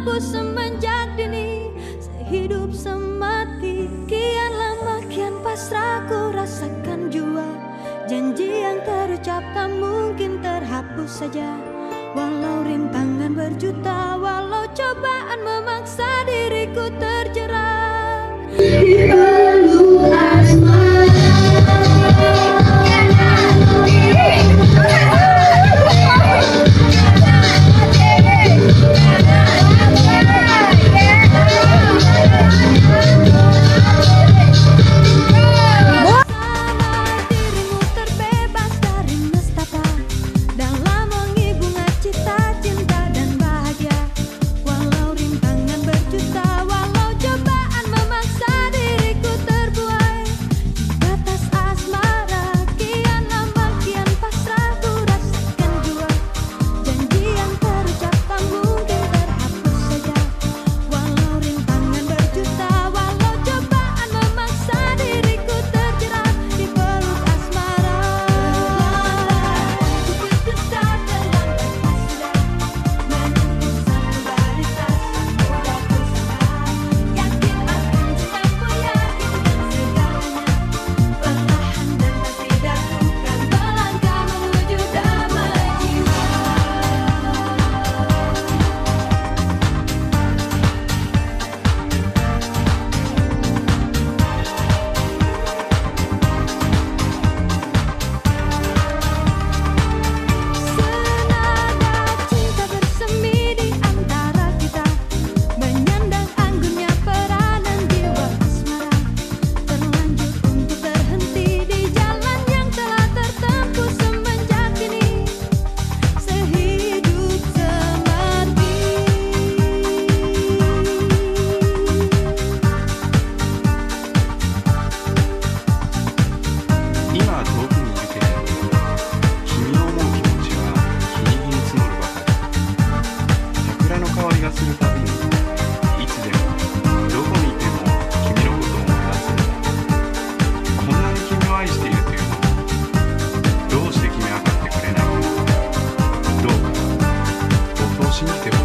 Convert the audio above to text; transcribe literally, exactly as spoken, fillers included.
Ku semenjak dini, sehidup semati, kian lama kian pasrah ku rasakan jua. Janji yang terucap tak mungkin terhapus saja. Walau rintangan berjuta, walau cobaan memaksa diriku terjerat. Dipeluk asmara. Dirimu terbebas dari nestapa dalam wangi bunga cita, cinta dan bahagia. Walau rintangan berjuta, walau cobaan memaksa diriku terbuai, di batas asmara kian lama kian pasrah ku rasakan jua. Janji yang terucap tak mungkin terhapus saja. Walau rintangan berjuta, walau cobaan memaksa diriku terjerat di peluk asmara. Berjuta dalam batas sudah. Senada cinta bersemi di antara kita, menyandang anggunnya peranan jiwa asmara. Terlanjur untuk berhenti di jalan yang telah tertempuh semenjak kini. Sehidup semati. 今遠くにいるけれど、君を思う気持ちは日に日に募るばかり。 桜の香りがするたびに、いつでもどこにいても君のことを思い出す。こんなに君を愛しているというのに、どうして君は分かってくれないの？どうか僕を信じてほしい。